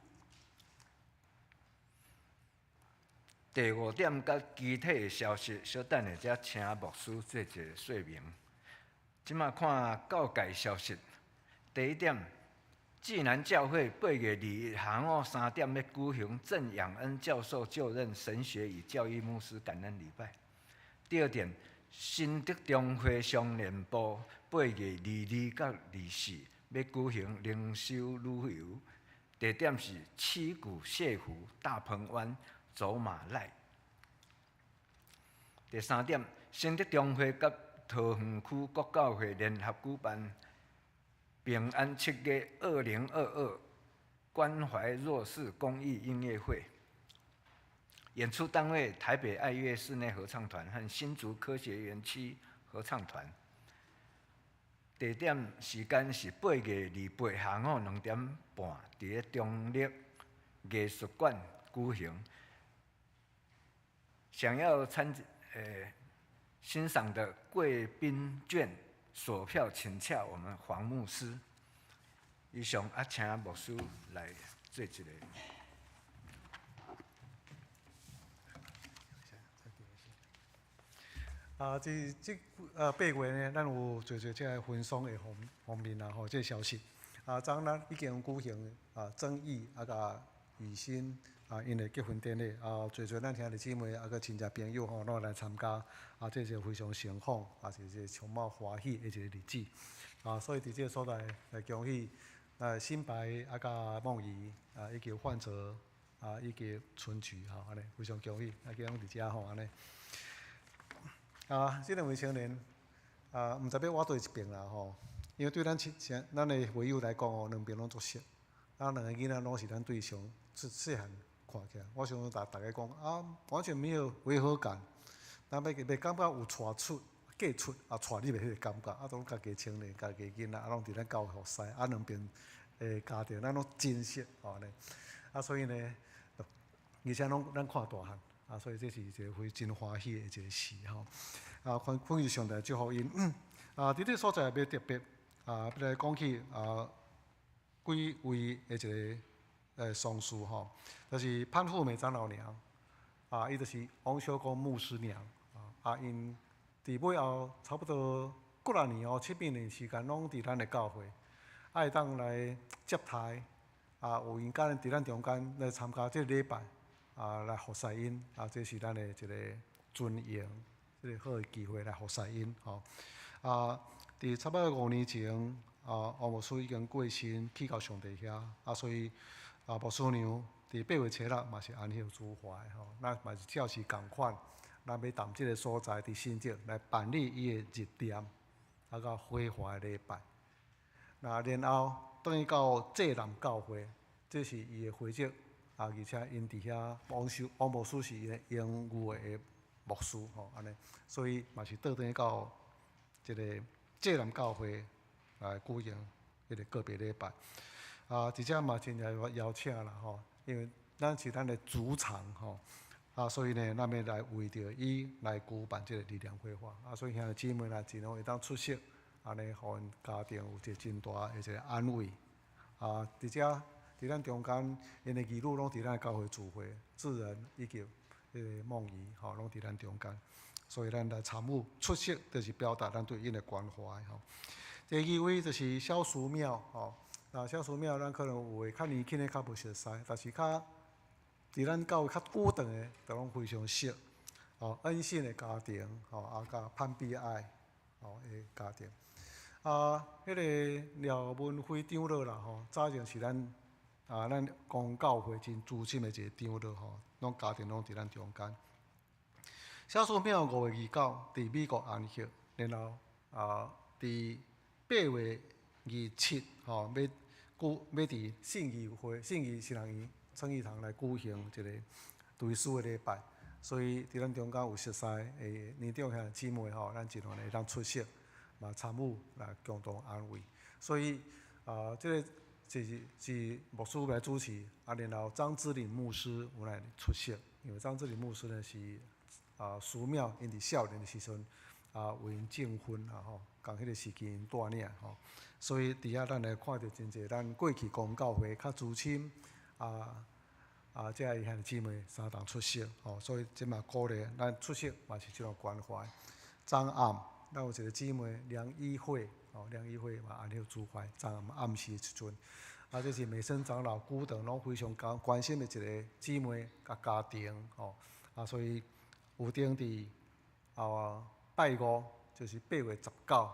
第五點佮其他的消息，小等下才請牧師做一个說明。這馬看教界消息，第一點，濟南教會8月2日下午3點欲舉行鄭養恩教授就任神學與教育牧師感恩禮拜。第二點，新竹中會商聯部8月22到24欲舉行靈修旅遊，地點是七股瀉湖大鵬灣走馬瀨。第三點，新竹中會佮桃園區國教會聯合舉辦平安七月2022關懷弱勢公益音樂會，演出單位台北愛樂室內合唱團和新竹科學園區合唱團。地點時間是8月28下午2點半，佇咧中壢藝術館舉行。想要欣賞的貴賓券索票，請洽我們黃牧師。以上啊，請牧師來做一個。啊，這8月呢，咱有濟濟這个婚喪的方方面啦，吼，這个消息。啊，昨咱已經舉行啊，曾毅啊，佮雨欣啊，𪜶的結婚典禮啊，濟濟咱兄弟姊妹啊，佮親戚朋友吼，攏來參加。啊，這是非常盛況，啊，是一个充滿歡喜的一個日子。啊，所以佇這个所在來恭喜啊，新白啊，佮夢怡啊，以及范哲啊，以及春菊吼，按呢非常恭喜，啊，今攏佇遮吼，按呢。啊，這兩位青年啊，毋知欲倚佗一爿啦吼，因為對咱親戚、咱的會友來講哦，兩邊攏足熟，啊，兩个囡仔攏是咱對上細細漢看起來，我想逐逐家講啊，完全沒有違和感，咱欲袂感覺有帶出、嫁出啊，帶入的彼个感覺，啊，攏家己青年、家己囡仔，啊，攏佇咱教會服侍，啊，兩邊的家庭咱攏真熟吼按呢，啊，所以呢，而且攏咱看大漢。啊，所以這是一个非常歡喜的一个事吼。啊，感感謝上帝祝福𪜶。啊，佇這个所在欲特別啊，欲來講起啊幾位的一个喪事吼，就是潘富美長老娘，啊，伊就是王修公牧師娘啊，啊，𪜶佇尾後差不多幾若年哦，七八年時間攏佇咱的教會，啊，會當來接待啊，有閒間佇咱中間來參加這个禮拜。啊，來服侍𪜶啊，這是咱的一个尊榮，這個好的機會來服侍𪜶吼。啊，佇差不多5年前，啊，王牧師已經過身去到上帝遐，啊，所以啊，牧師娘佇8月初6嘛是安息主懷吼，咱嘛是照時仝款，咱欲踮這个所在佇新竹來辦理伊的入殮，啊，佮火化的禮拜。那然後轉去到濟南教會，這是伊的會籍。啊，而且𪜶佇遐王修王牧師是伊个榮譽的牧師吼，按呢，所以嘛是倒轉去到這个濟南教會來舉行彼个告別禮拜。啊，佇遮嘛真正邀請啦吼，因為咱是咱的主場吼。啊，所以呢，咱欲來為著伊來舉辦這个靈糧火化。啊，所以兄弟姊妹若盡量會當出席，按呢，予𪜶家庭有一个真大的一个安慰。啊，佇遮佇咱中間，𪜶的兒女攏佇咱教會聚會，智仁以及彼个夢怡，吼，攏佇咱中間。所以咱來參與出席，就是表達咱對𪜶的關懷吼。第二位就是蕭淑妙吼，那蕭淑妙咱可能有的較年輕的較無熟似，但是較佇咱教會較久長的，就攏非常熟。哦，恩信的家庭，吼，啊，佮潘碧愛，吼的家庭。啊，彼个廖文輝長老啦，吼，早前是咱啊，咱公教會真資深的一个長老吼，攏家庭攏佇咱中間。蕭淑妙5月29佇美國安息，然後啊，佇8月27吼，欲舉欲佇信義會、信義新人院創意堂來舉行一個追思的禮拜，所以佇咱中間有熟似的年長兄弟姊妹吼，咱盡量會當出席，嘛參與來共同安慰。所以啊，這个是是牧師來主持，啊，然後張之琳牧師有來出席，因為張之琳牧師呢是啊，淑妙𪜶佇少年的時陣啊，為𪜶證婚啊吼，仝彼个時期𪜶帶領吼，所以佇遐咱來看著真濟咱過去公教會較資深啊啊，這个兄弟姊妹相同出席吼，所以這嘛鼓勵咱出席嘛是這種關懷。昨暗咱有一個姊妹梁一慧吼，梁一慧嘛安息主懷，昨暗暗時的時陣，啊，這是美生長老古等攏非常關關心的一個姊妹佮家庭吼，啊，所以有定佇啊拜五，就是8月19，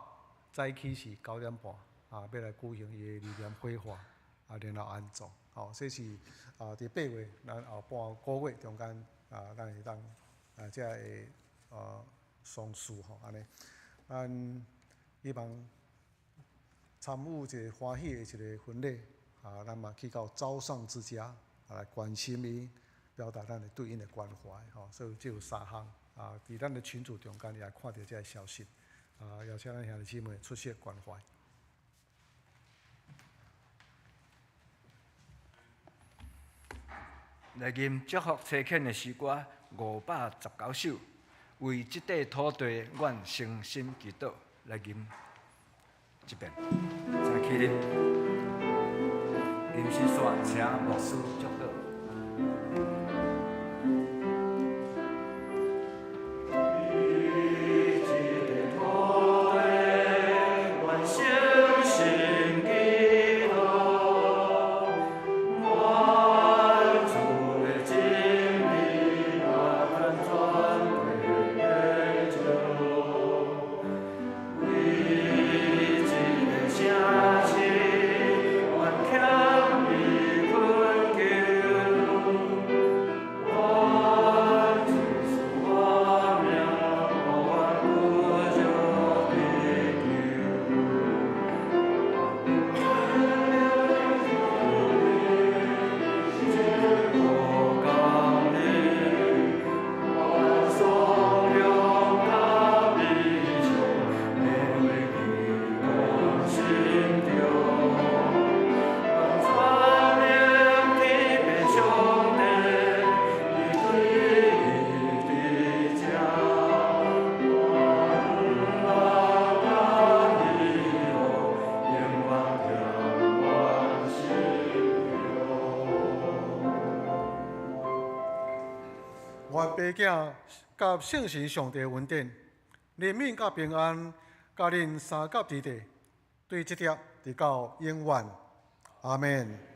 早起是9點半，啊，欲來舉行伊的靈糧火化，啊，然後安葬，吼，這是啊，佇八月咱後半個月中間啊，咱會當啊，這个啊喪事吼，按呢，咱希望參與一个歡喜的一个婚禮，啊，咱嘛去到朝上之家啊來關心伊，表達咱的對𪜶的關懷，吼，所以這有三項啊，佇咱的群組中間也看著這个消息，啊，邀請咱兄弟姊妹出席關懷。來吟祝福差遣的詩歌519首，為這塊土地，阮誠心祈禱。來吟一遍，請起立。吟詩煞，請牧師祝禱。願父子佮聖神上帝恩典、憐憫佮平安，佮恁相佮佇底，對這粒直到永遠。阿們。